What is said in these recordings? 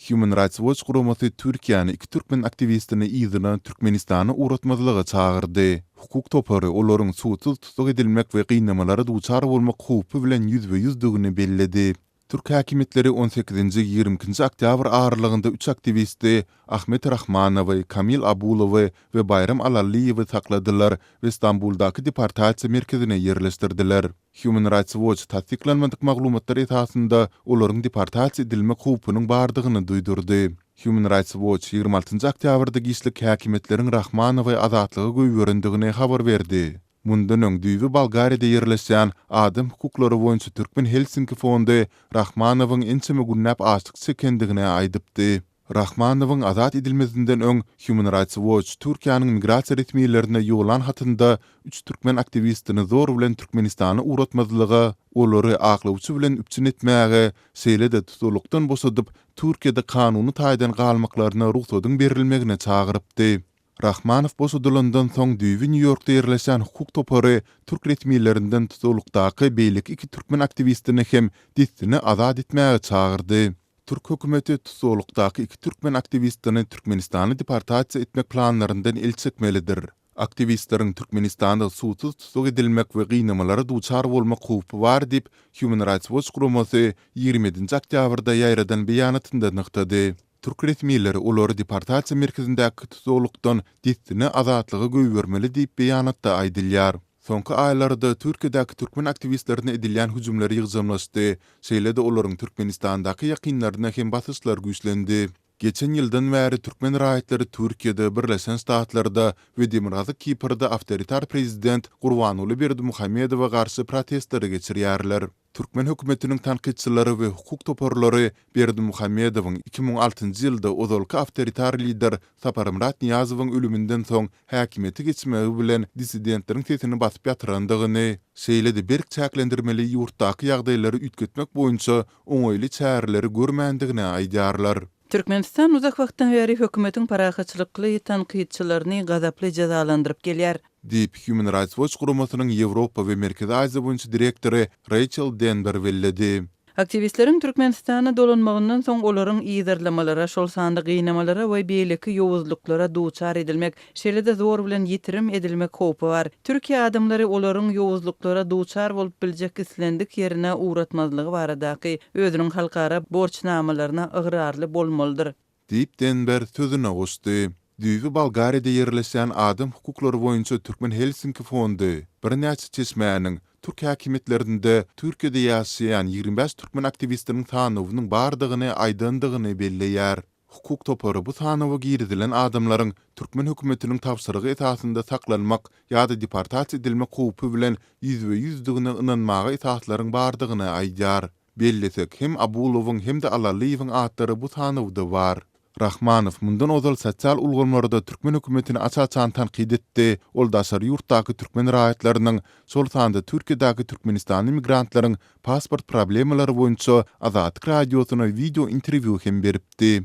Human Rights Watch guramasy Türkiýäni iki türkmen aktiwistini yzyna Türkmenistana ugratmazlyga çagyrdy. Hukuk topary olaryň sudsuz tussag edilmek we gynamalara duçar bolmak howpy bilen ýüzbe-ýüzdigini belledi. Türk häkimiýetleri on sekizinji, 22-nji oktýabr aralygynda üç aktiwisti, Ahmet Rahmanowy, Kamil Abulowy we Baýram Alallyýewi sakladylar we Stambuldaky deportasiýa merkezine ýerleşdirdiler. Human Rights Watch tassyklanmadyk maglumatlar esasynda olaryň deportasiýa edilmek howpunyň bardygyny duýdurdy. Human Rights Watch 26 njy oktýabrda giçlik häkimiýetleriň Rahmanowy azatlyga goýberendigini habar berdi. Mundan öň düýbi Bolgariýada ýerleşýän adam hukuklary boýunça Türkmen Helsinki fondy Rahmanowyň ençeme günläp açlyk çekendigini aýdypdy. Rahmanowyň azat edilmezinden öň Human Rights Watch Türkiýäniň migrasiýa resmilerine ýollan hatynda üç türkmen aktiwistini zor bilen Türkmenistana ugratmazlyga, olary aklawçy bilen üpjün etmäge, şeýle-de tutuklykdan boşadyp, Türkiýede kanuny taýdan galmaklaryna rugsadyň berilmegine çagyrypdy. Rahmanow boşadylandan soň düýbi Nýu-Ýorkda ýerleşýän hukuk topary türk resmilerinden tutuklykdaky beýleki iki türkmen aktiwistini hem dessine azat etmäge çagyrdy. Türk hökümeti tussaglykdaky iki türkmen aktiwistini Türkmenistana deportasiýa etmek planlaryndan el çekmelidir. Aktiwistleriň Türkmenistanda sudsuz tussag edilmek we gynamalara duçar bolmak howpy bar diýip, Human Rights Watch guramasy 27-nji oktýabrda ýaýradan beýanatynda nygtady. Türk resmileri olary deportasiýa merkezindäki tussaglykdan dessine azatlyga goýbermeli diýip, beýanatda aýdylýar. Soňky aýlarda Türkiýedäki türkmen aktiwistlerine edilýän hüjümler ýygjamlaşdy, şeýle-de olaryň Türkmenistandaky ýakynlaryna hem basyşlar güýçlendi. Geçen ýyldan bäri türkmen raýatlary Türkiýede, Birleşen Ştatlarda we Demirgazyk Kiprde awtoritar prezident Gurbanguly Berdimuhamedowa garşy protestleri geçirýärler. Türkmen hökümetiniň tankytçylary we hukuk toparlary Berdimuhamedowyň 2006-njy ýylda ozalky awtoritar lider Saparmyrat Nyýazowyň ölüminden soň häkimiýete geçmegi bilen dissidentleriň sesini basyp ýatyrandygyny, şeýle-de berk çäklendirmeli ýurtdaky ýagdaýlary üýtgetmek boýunça oňaýly çäreleri görmändigini aýdýarlar. Türkmenistan uzak wagtdan bäri hökümetiň parahatçylykly tankytçylaryny gazaply jezalandyryp gelýär. Diýip, Human Rights Watch guramasynyň Ýewropa we Merkezi Aziýa boýunça direktory Reýçel Denber belledi. Aktiwistleriň Türkmenistana dolanmagyndan soň olaryň yzarlamalara, şol sanda gynamalara we beýleki ýowuzlyklara duçar edilmek, şeýle-de zor bilen ýitirim edilmek howpy bar. Türkiýe adamlary olaryň ýowuzlyklara duçar bolup biljek islendik ýerine ugratmazlygy baradaky özüniň halkara borçnamalaryna ygrarly bolmalydyr. Diýip, Denber sözüne goşdy. Düýbi Bolgariýada ýerleşýän adam hukuklary boýunça Türkmen Helsinki fondy birnäçe çeşmäniň türk häkimiýetlerinde Türkiýede ýaşaýan 25 türkmen aktiwistiniň sanawynyň bardygyny aýdandygyny belleýär. Hukuk topary bu sanawa girizilen adamlaryň türkmen hökümetiniň tabşyrygy esasynda saklanmak ýa-da deportasiýa edilmek howpy bilen ýüzbe-ýüzdigine ynanmaga esaslaryň bardygyny aýdýar. Bellesek, hem Abulowyň, hem-de Alalyýewiň atlary bu sanawda bar. Rahmanow mundan ozal sosial ulgamlarda türkmen hökümetini aç-açan tankyt etdi, ol daşary ýurtdaky türkmen raýatlarynyň, şol sanda Türkiýedäki türkmenistanly migrantlaryň pasport problemalary boýunça Azatlyk Radiosyna wideo interwýu hem beripdi.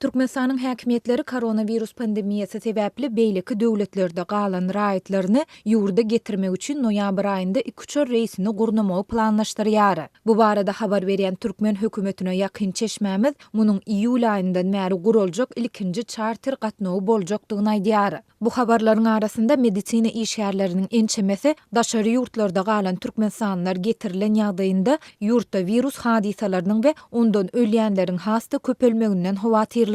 Türkmenistanyň häkimiýetleri koronawirus pandemiýasy sebäpli beýleki döwletlerde galan raýatlaryny ýurda getirmek üçin noýabr aýynda ikuçar reýsini gurnamagy planlaşdyrýar. Bu barada habar berýän türkmen hökümetine ýakyn çeşmämiz munuň iýul aýyndan bäri guraljak ilkinji çarter gatnawy boljakdygyny aýdýar. Bu habarlaryň arasynda medisina işgärleriniň ençemesi daşary ýurtlarda galan türkmenistanlylar getirilen ýagdaýynda ýurtda wirus hadysalarynyň we ondan ölýänleriň has-da köpelmeginden howatyrlanýar.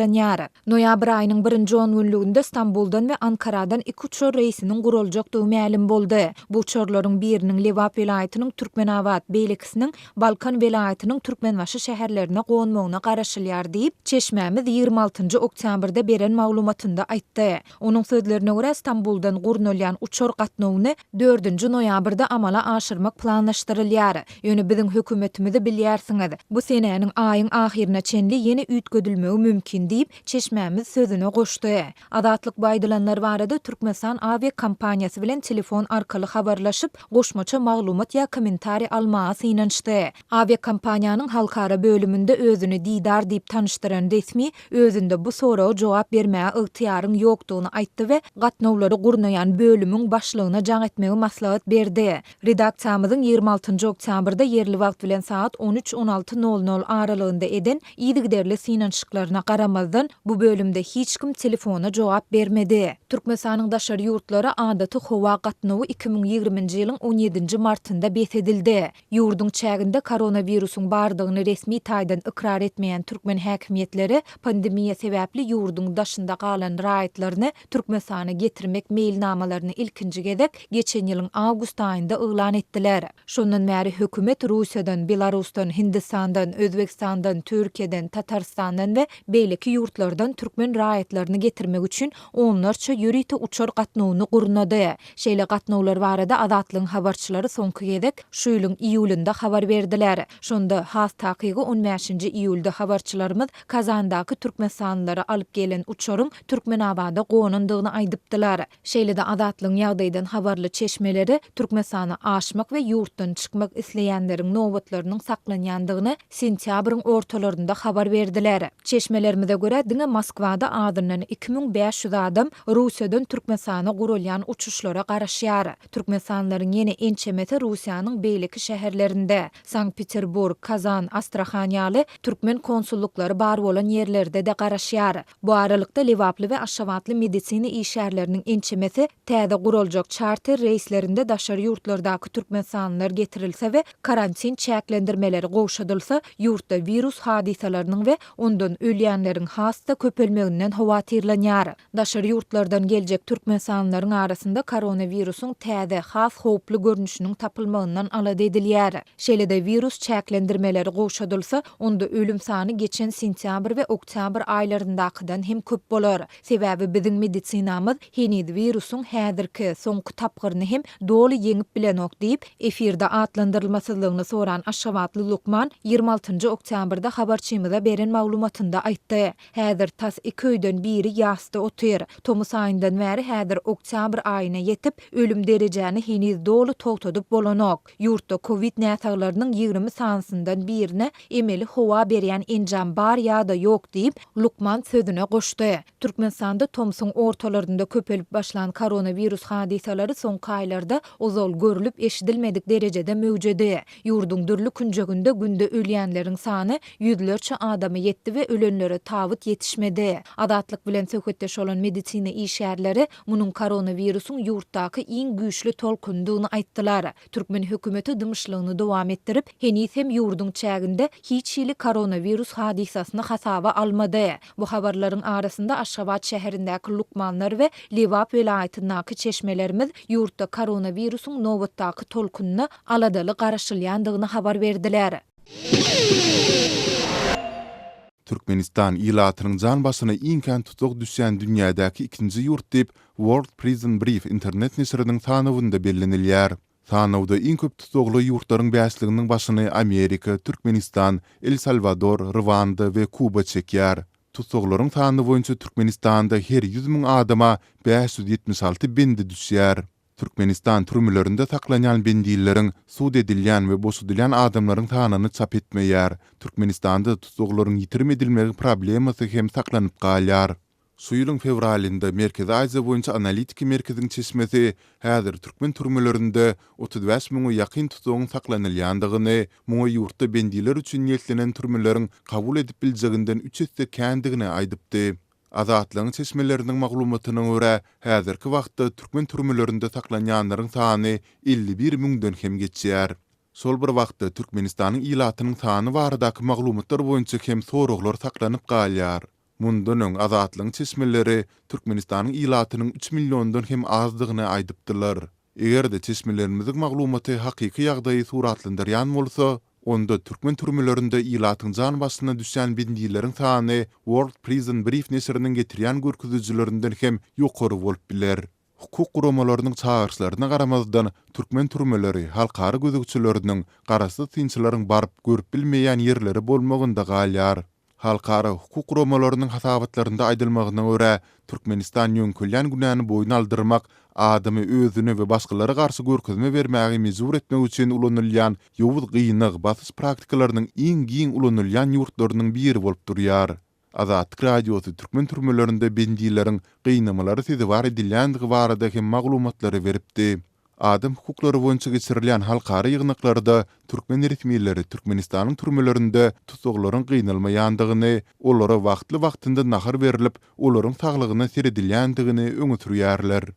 Noýabr aýynyň birinji ongünlüginde Stambuldan we Ankaradan iki uçar reýsiniň guraljakdygy mälim boldy. Bu uçarlaryň biriniň Lebap welaýatynyň Türkmenabat, beýlekisiniň Balkan welaýatynyň Türkmenbaşy şäherlerine gonmagyna garaşylýar diýip, çeşmämiz 26 njy oktýabrda beren maglumatynda aýtdy. Onuň sözlerine görä, Stambuldan gurnalýan uçar gatnawyny dördünji noýabrda amala aşyrmak planlaşdyrylýar. Ýöne biziň hökümetimizi bilýärsiňiz. Bu senäniň aýyň ahyryna çenli ýene üýtgedilmegi mümkin. mümkin diýip, çeşmämiz sözüne goşdy. Azatlyk bu aýdylanlar barada Türkmenistan awiakompaniýasy bilen telefon arkaly habarlaşyp, goşmaça maglumat ýa kommentariý almaga synanyşdy. Awiakompaniýanyň halkara bölüminde özüni Didar diýip tanyşdyran resmi özünde bu soraga jogap bermäge ygtyýaryň ýokdugyny aýtdy we gatnawlary gurnaýan bölümiň başlygyna jaň etmegi maslahat berdi. Redaksiýamyzyň 26 oktýabrda ýerli wagt bilen sagat on üç, 16 nol nol aralygynda eden yzygiderli synanyşyklaryna garamazdan, bu bölümde hiç kim telefona jogap bermedi. Türkmenistanyň daşary ýurtlara adaty howa gatnawy 2020-nji ýylyň on ýedinji martynda bes edildi. Ýurduň çäginde koronawirusyň bardygyny resmi taýdan ykrar etmeýän türkmen häkimiýetleri pandemiýa sebäpli ýurduň daşynda galan raýatlaryny Türkmenistana getirmek meýilnamalaryny ilkinji gezek geçen ýylyň awgust aýynda yglan etdiler. Şondan bäri hökümet Russiýadan, Belarusdan, Hindistandan, Özbegistandan, Türkiýeden, Tatarystandan we beýleki ýurtlardan türkmen raýatlaryny getirmek üçin onlarça ýörite uçar gatnawyny gurnady. Şeýle gatnawlar barada Azatlygyň habarçylary soňky gezek şu ýylyň iýulynda habar berdiler. Şonda, has takygy on bäşinji iýulda habarçylarymyz Kazandaky türkmenistanlylary alyp gelen uçaryň Türkmenabada gonandygyny aýdypdylar. Şeýle-de Azatlygyň ýagdaýdan habarly çeşmeleri Türkmenistana aşmak we ýurtdan çykmak isleýänleriň nobatlarynyň saklanýandygyny sentýabryň ortalarynda habar berdiler. Çeşmelerimize görä, diňe Moskwada azyndan 2500 adam Russiýadan Türkmenistana guralýan uçuşlara garaşýar. Türkmenistanlylaryň ýene ençemesi Russiýanyň beýleki şäherlerinde, Sankt-Peterburg, Kazan, Astrahan ýaly türkmen konsullyklary bar bolan ýerlerde-de garaşýar. Bu aralykda, lebaply we aşgabatly medisina işgärleriniň ençemesi täze guraljak çarter reýslerinde daşary ýurtlardaky türkmenistanlylar getirilse we karantin çäklendirmeleri gowşadylsa, ýurtda wirus hadysalarynyň we ondan ölýänleriň has-da köpelmeginden howatyrlanýar. Daşary ýurtlardan geljek türkmenistanlylaryň arasynda koronawirusyň täze, has howply görnüşiniň tapylmagyndan alada edilýär. Şeýle-de, wirus çäklendirmeleri gowşadylsa, onda ölüm sany geçen sentýabr we oktýabr aýlaryndakydan hem köp bolar. Sebäbi biziň medisinamyz heniz wirusyň häzirki, soňky tapgyryny hem doly ýeňip bilenok diýip, efirde atlandyrylmasyzlygyny soran aşgabatly lukman 26 oktýabrda habarçymyza beren maglumatynda aýtdy. Häzir tas iki öýden biri ýasda otyr. Tomus aýyndan bäri häzir oktýabr aýyna ýetip, ölüm derejäni heniz doly togtadyp bolanok. Ýurtda kowid näsaglarynyň 20 sanysyndan birine emeli howa berýän enjam bar ýa-da ýok diýip, lukman sözüne goşdy. Türkmenistanda tomsuň ortalarynda köpelip başlan koronawirus hadysalary soňky aýlarda ozal görlüp-eşidilmedik derejede möwjedi. Ýurduň dürli künjeginde günde ölýänleriň sany ýüzlerçe adama ýetdi we ölenlere tabyt ýetişmedi. Azatlyk bilen söhbetdeş bolan medisina işgärleri munuň koronawirusyň ýurtdaky iň güýçli tolkunydygyny aýtdylar. Türkmen hökümeti dymyşlygyny dowam etdirip, heniz hem ýurduň çäginde hiç hili koronawirus hadysasyny hasaba almady. Bu habarlaryň arasynda Aşgabat şäherindäki lukmanlar we Lebap welaýatyndaky çeşmelerimiz ýurtda koronawirusyň nobatdaky tolkunyna aladaly garaşylýandygyny habar berdiler. Türkmenistan ilatynyň jan başyna iň kän tussag düşýän dünýädäki ikinji ýurt diýip, World Prison Brief internet neşiriniň sanawynda bellenilýär. Sanawda iň köp tussagly ýurtlaryň bäşliginiň başyny Amerika, Türkmenistan, El Salwador, Rwanda we Kuba çekýär. Tussaglaryň sany boýunça Türkmenistanda her 100 müň adama 576 bendi düşýär. Türkmenistan türmelerinde saklanýan bendileriň, sud edilýän we boşadylýan adamlaryň sanyny çap etmeýär. Türkmenistanda tussaglaryň ýitirim edilmegi problemasy hem saklanyp galýar. Şu ýylyň fewralynda Merkezi Aziýa boýunça analitiki merkeziň çeşmesi häzir türkmen türmelerinde 35 müňe ýakyn tussagyň saklanylýandygyny, muňa ýurtda bendiler üçin niýetlenen türmeleriň kabul edip biljeginden üç esse kändigini aýdypdy. Azatlygyň çeşmeleriniň maglumatyna görä, häzirki wagtda türkmen türmelerinde saklanýanlaryň sany 51 müňden hem geçýär. Şol bir wagtda, Türkmenistanyň ilatynyň sany baradaky maglumatlar boýunça hem soraglar saklanyp galýar. Mundan öň Azatlygyň çeşmeleri Türkmenistanyň ilatynyň üç milliondan hem azdygyny aýdypdylar. Eger-de çeşmelerimiziň maglumaty hakyky ýagdaýy suratlandyrýan bolsa, onda türkmen türmelerinde ilatyň jan başyna düşýän bendileriň sany World Prison Brief neşiriniň getirýän görkezijilerinden hem ýokary bolup biler. Hukuk guramalarynyň çagyryşlaryna garamazdan, türkmen türmeleri halkara gözegçileriniň, garaşsyz synçylaryň baryp, görüp bilmeýän ýerleri bolmagynda galýar. Halkara hukuk guramalarynyň hasabatlarynda aýdylmagyna görä, Türkmenistan ýöňkelýän günäni boýun aldyrmak, adamy özüne we başgalara garşy görkezme bermäge mejbur etmek üçin ulanylýan ýowuz gynag, basyş praktikalarynyň iň giň ulanylýan ýurtlarynyň biri bolup durýar. Azatlyk Radiosy türkmen türmelerinde bendileriň gynamalara sezewar edilýändigi barada hem maglumatlary beripdi. Adam hukuklary boýunça geçirilýän halkara ýygnaklarda türkmen resmileri Türkmenistanyň türmelerinde tussaglaryň gynalmaýandygyny, olara wagtly-wagtynda nahar berlip, olaryň saglygyna seredilýändigini öňe sürýärler.